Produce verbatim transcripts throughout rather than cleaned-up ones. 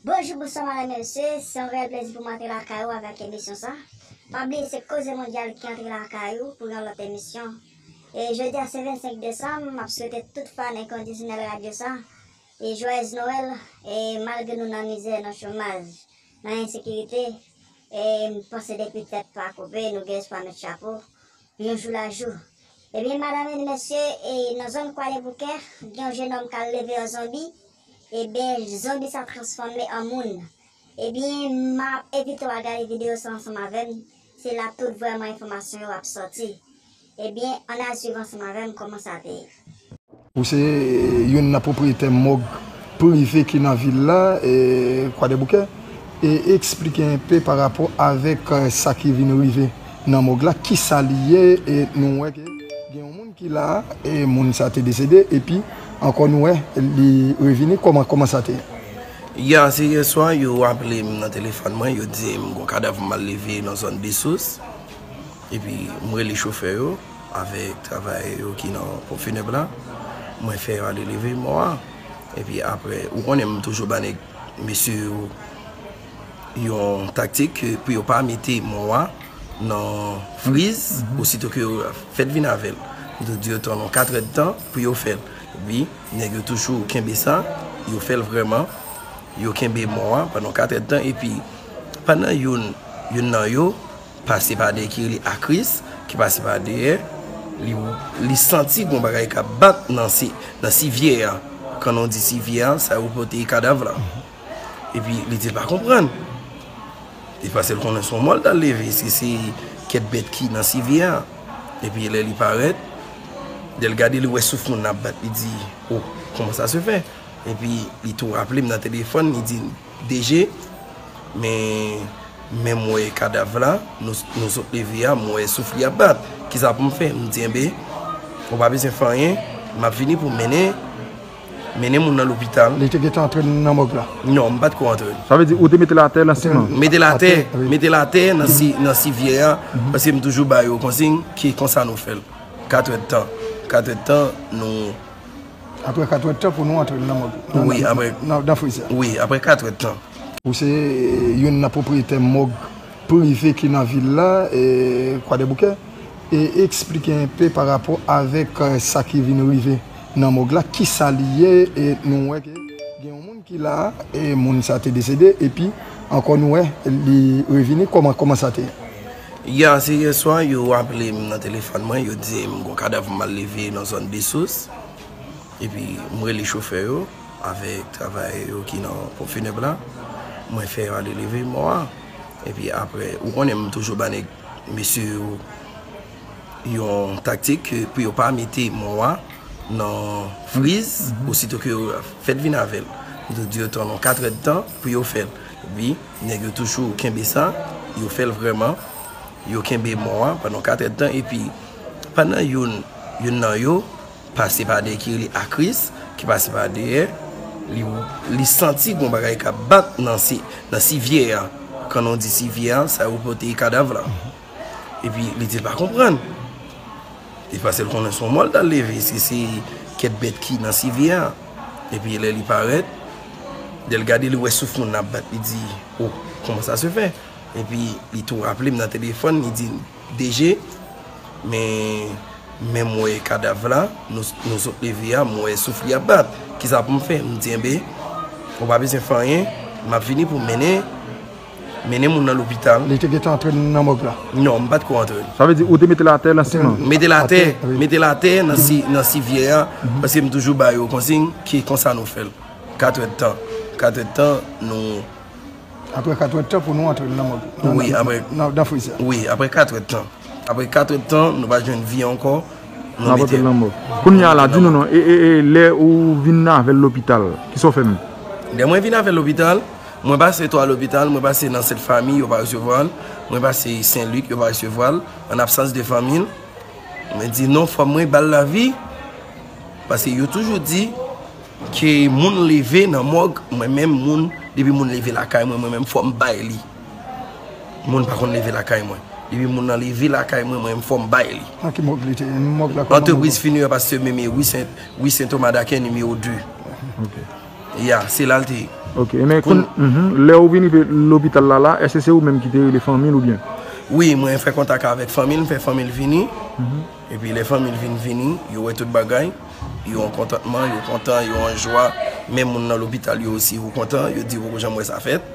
Bonjou, bonswa, madanm, mesye. Se yon reyèl plezi pou mwen antre lakay ou avèk emisyon sa. Pa bliye, se Koze Mondyal ki antre lakay ou pou yon lòt emisyon. E jodi a, se vennsenk desanm, m ap swete tout fan enkondisyonèl radyo sa e jwayèz Nwèl, e malgre nou nan mizè, nan chomaj, nan ensekirite, e m panse depi tèt pa koupe, nou gen espwa met chapo. Yon jou la jou. Ebyen, madanm e mesye, e nan zòn Kwadèboukè, gen yon jennonm k al leve yon zonbi. Ebyen, zonbi sa transfòme an moun. Ebyen, m ap envite w al gade videyo sa ansanm avè m. Se la tout vrèman enfòmasyon yo ap sòti. Ebyen, ann al swiv ansanm avè m kòman sa te ye. Ou se youn nan pwopriyetè mòg prive ki nan vil la, e, Kwadèboukè, e eksplike enpe pa rapò avèk, e, sa ki vin rive nan mòg la, kisa li ye, e nou wè ke gen yon moun ki la, e moun sa te desede, epi ankò nou wè li revini, kòman, kòman sa te ye? Yè, se yè swa, yo aple m nan telefòn mwen, yo di m gon kadav mal leve nan zòn Desous. Epi m rele chofè yo avèk travayè yo ki nan ponp finèb la. Mwen fè yo ale leve mò a. Epi apre, ou konnen m toujou ba nèg mesye yo yon taktik ke pou yo pa mete mò a nan friz, osito ke yo fèt vin avè l. M te di yo tann yon katrè d tan pou yo fè l. Epi nèg yo toujou kenbe sa, yo fè l vrèman, yo kenbe mò a pandan katrè d tan, epi pandan youn, youn nan yo pase pa dèyè ki rele Akris, ki pase pa dèyè, li, li santi gon bagay k ap bat nan si, nan sivyè a. Kan nou di sivyè a, sa yo pote kadav la. Epi li di l pa konprann. Li panse l konnen se yon mò l t al leve, èske se kèk bèt ki nan sivyè a. Epi lè li parèt, lè l gade, li wè souf moun nan ap bat, li di, "O, kòman sa se fè?" Epi li tou raple m nan telefòn, li di, "D G, men, men m wè kadav la, nou, nou sot leve a, m wè souf li ap bat. Kisa pou m fè?" M di, "Enben, ou pa bezwen fè anyen, m ap vini pou m mennen, mennen moun nan lopital." Li te gentan antre nan mòg la? Non, m pa t ko antre. Sa vle di ou te mete l atè nan siman? Mete l atè, atè, wi. Mete l atè nan si, nan sivyè a, paske m toujou ba yo konsiy ke konsa nou fè l. Katrè d tan. Katrè d tan, nou Apre katrè d tan pou nou antre l nan mòg, nan, wi, nan, apre, nan, nan friz la. Wi, apre katrè d tan. Ou se youn nan pwopriyetè mòg prive ki nan vil la, e, Kwadèboukè, e eksplike enpe pa rapò avèk, e, sa ki vin rive nan mòg la, kisa li ye, e nou wè ke gen yon moun ki la, e moun sa te desede, epi ankò nou wè li revini, kòman, kòman sa te ye? Yè, se yè swa, yo aple m nan telefòn mwen, yo di m gon kadav mal leve nan zòn Desous. Epi m rele chofè yo avèk travayè yo ki nan ponp finèb la. Mwen fè yo ale leve mò a. Epi apre, ou konnen m toujou ba nèg mesye yo yon taktik ke pou yo pa mete mò a nan friz, osito ke yo fèt vin avè l. M te di yo tann yon katrè d tan pou yo fè l. Epi nèg yo toujou kenbe sa, yo fè l vrèman, yo kenbe mò a pandan katrè d tan, epi pandan youn, youn nan yo pase pa dèyè ki rele Akris, ki pase pa dèyè, li, li santi gon bagay k ap bat nan si, nan sivyè a. Kan nou di sivyè a, sa yo pote kadav la. Epi li di l pa konprann. Li panse l konnen se yon mò l t al leve, èske se kèk bèt ki nan sivyè a. Epi lè li parèt, lè l gade, li wè souf moun nan ap bat, li di, "O, kòman sa se fè?" Epi li tou raple m nan telefòn, li di, "D G, men, men m wè kadav la, nou, nou sot leve a, m wè souf li ap bat. Kisa pou m fè?" M di, "Enben, ou pa bezwen fè anyen, m ap vini pou m mennen, mennen moun nan lopital." Li te gentan antre nan mòg la? Non, m pa t ko antre. Sa vle di ou te mete l atè nan siman? Mete l atè, atè, wi. Mete l atè nan si, nan sivyè a, paske m toujou ba yo konsiy ke konsa nou fè l. Katrè d tan. Katrè d tan, nou Apre katrè d tan pou nou antre l nan mòg, nan, wi, nan, apre, nan, nan friz la. Wi, apre katrè d tan. Apre katrè d tan, nou pa jwenn vi ankò. Nou mete l nan mòg. Kounye a la, di nou non, e, e, e, lè ou vin avè l lopital, kisa w fè menm? Lè mwen vin avè l lopital, mwen pase twa lopital, mwen pase nan Sent Fami, yo pa resevwa l. Mwen pase Sen Lik, yo pa resevwa l. An absans de fanmi l, mwen di non, fò mwen ba l lavi. Paske yo toujou di, ke moun leve nan mòg, mwen menm moun, depi moun leve lakay mwen, mwen menm fò m bay li. Moun pa konn leve lakay mwen. Depi moun nan leve lakay mwen, mwen menm fò m bay li. Nan ki mòg li te ye? Mòg la kòman? Antrepriz finerè Pastè Meme, wi Sen, wi Sen Toma Daken, nimewo de. Ok. Ya, se la l te ye. Ok, men kon, mhm, lè ou vin rive lopital la la, èske se ou menm ki te rele fanmi l oubyen? Wi, mwen fè kontak avèk fanmi l, m fè fanmi l vini. Epi lè fanmi l vin vini, yo wè tout bagay, yo an kontantman, yo kontan, yo an jwa. Men moun nan lopital yo osi, yo kontan, yo di yo poko janm wè sa fèt.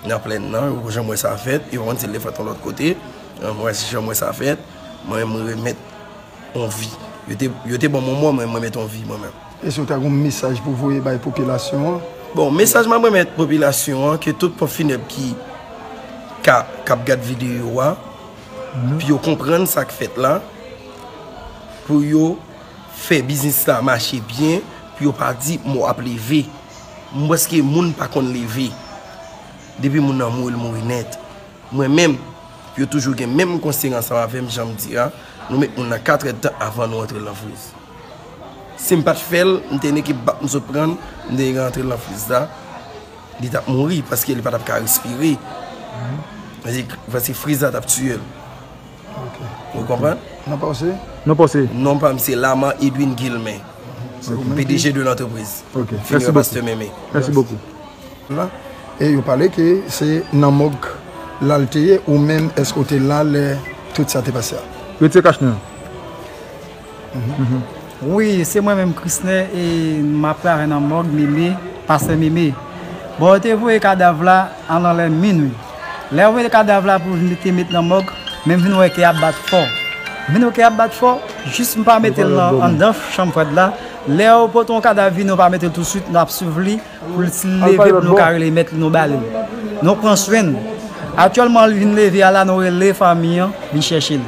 Nan plèn nan, yo poko janm wè sa fèt, yo pa konn si l te fèt yon lòt kote. Mwen si janm wè sa fèt, mwen menm mwen remèt yon vi. Yo te, yo te ban mwen mò, mwen mwen met yon vi mwen menm. Èske w ta gen yon mesaj pou voye bay popilasyon an? Bon, mesaj m ap remèt popilasyon an, ke tout ponp finèb ki ka, k ap gad videyo a, pou yo konprann sa k fèt la, pou yo fè biznis la mache byen, pou yo pa di mò ap leve. M prèske moun pa konn leve. Depi moun nan mouri, l mouri nèt. Mwen menm, yo toujou gen menm konsiy ansanm avè m, jan m di a, nou met moun nan katrè d tan avan nou antre l nan friz. Si m pa t fè l, m te gen ekip bak m sot pran, m te gen rantre l nan friz la, li t ap mouri paske li pa t ap ka respire. Paske, paske friz la t ap tiye l. Ou konprann? Non pa w se? Non pa w se? Non pa m se Laman Edwin Guilmen, P D G de lantrepriz. Fini wè Pastè Meme. Mèsi bokou. La. E yo pale ke se nan mòg la l te ye, ou menm èske w te la lè tout sa te pase a? Retire kach nou an. Wi, se mwen menm Krisnè e m ap travay nan mòg Meme, pastè Meme. Bon, yo te voye kadav la anlè minwi. Lè yo voye kadav la pou vin te met nan mòg, men m vin wè kè ap bat fò. M vin wè kè ap bat fò, jis m pa mete l nan anndan chanm frèt la. Lè yo pote yon kadav vini, yo pa mete l touswit, n ap swiv li. Pou l si l leve pou nou ka rele mèt li, nou ba li l. Nou pran swen l. Aktyèlman, l vin leve a la, nou rele fanmi an vin chèche l.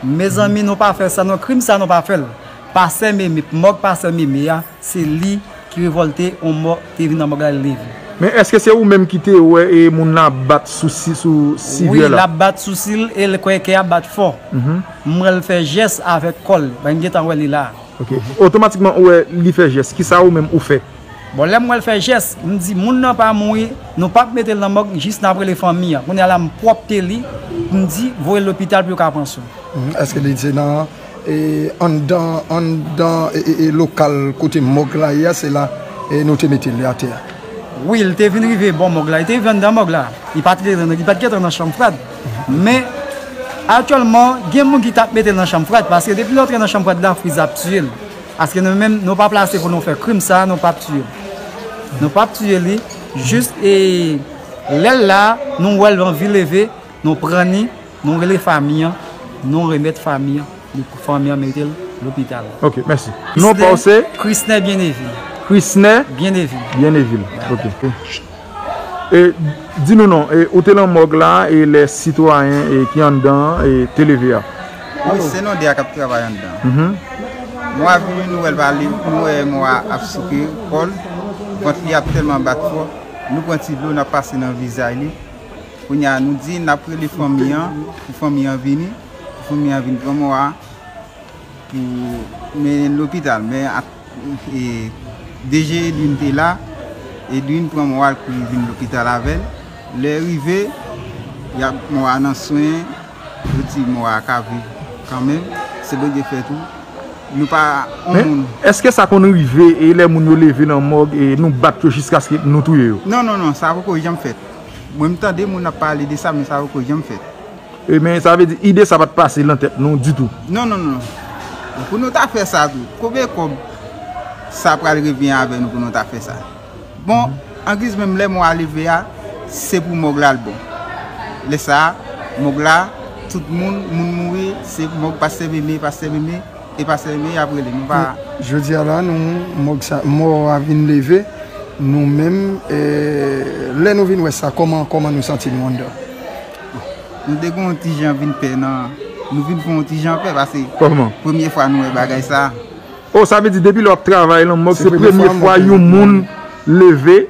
Mezanmi, nou pa fè sa, non, krim sa nou pa fè l. Pastè Meme, mòg pastè Meme a, se li ki revòlte, yon mò te vin nan mòg la, l leve. Men èske se ou menm ki te wè e moun nan ap bat sou si, sou sivè la? Wi, l ap bat sou si l e l kwè kè ap bat fò. M wè l fè jès avèk kò l. Mwen gentan wè li la. Ok. Otomatikman ou wè li fè jès. Kisa ou menm ou fè? Bon, lè m wè l fè jès, m di moun nan pa mouri, nou p ap mete l nan mòg jis n ap rele fanmi an. Kounye a la m pwòpte li, m di voye l lopital pou yo ka pran swen. Èske li se nan e, anndan anndan e, e, e lokal kote mòg la ye a, se la e, nou te mete li atè a? Wi, l te vin rive bò mòg la, li te rive anndan mòg la. Li pa t gentan nan chanm frèt. Men, aktyèlman, gen moun ki t ap mete l nan chanm frèt, paske depi l antre nan chanm frèt la, friz ap tiye l. Paske nou menm, nou pa plase pou nou fè krim sa, nou p ap tiye l. Nou p ap tiye li, jis e lè l la, nou wè l anvi leve, nou pran li, nou rele fanmi an, nou remèt fanmi an, li pou fanmi an mete l lopital. Ok, mèsi. Non pa w se? Krisnè Byennevil. Krisnè? Byennevil. Byennevil, ok. E, di nou non, e, ou te lan mòg la e lè sitwayen e, ki anndan an e, te leve a? Wi, se nou de a k ap travay anndan an. Mò a vini, nou wè l pa li, nou wè mò a ap souke kò l, vant li ap tèlman bat fò, nou pran ti dlo, n ap pase nan vizaj li. Kounye a, nou di n ap rele fanmi an, pou fanmi an vini, pou fanmi an vin pran mò a. Pou mennen l lopital, men ak e, DG Edwin te la, Edwin pran mò a l kouri vin lopital avè l. Lè rive, y ap mò a nan swen, yo di mò a ka viv kanmenm, se Bondye fè tou. Nou pa yon moun. Men, èske sa konn rive e lè moun yo leve nan mòg e nou bat yo jiskaske nou touye yo? Non, non, non, sa poko janm fèt. Mwen m tande moun ap pale de sa, men sa poko janm fèt. E men sa vle di ide sa pa t pase lan tèt nou ditou. Non, non, non. Pou nou ta fè sa tou, konbyen kòb sa pral revyen avè nou pou nou ta fè sa? Bon, angiz menm lè mò a leve a, se pou mòg la l bon. Lè sa a, mòg la, tout moun, moun mouri, se mòg pastè Meme, pastè Meme, e pastè Meme y ap rele. Nou pa. Jodi a la, nou, mòg sa, mò a vin leve, nou menm, e, lè nou vin wè sa, kòman, kòman nou santi nou anndan? Nou te gen yon ti jan vin pè nan, nou vin fè yon ti jan pè paske premye fwa nou wè bagay sa. O, sa vle di depi lè w ap travay lan mòg, se premye fwa yon moun leve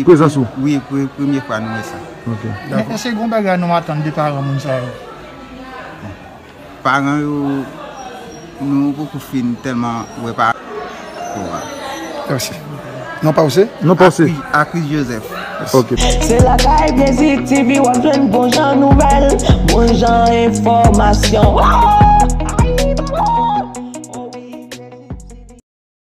prezans ou? Wi, premye fwa nou wè sa. Ok. Men èske gen yon bagay nou atann de paran moun sa yo? Paran yo, nou poko fin tèlman wè paran yo ankò. Mèsi. Non pa w se? Non pa w se? Akris Joseph. Ok. Se lakay Blazy TV w ap jwenn bon jan nouvèl, bon jan enfòmasyon.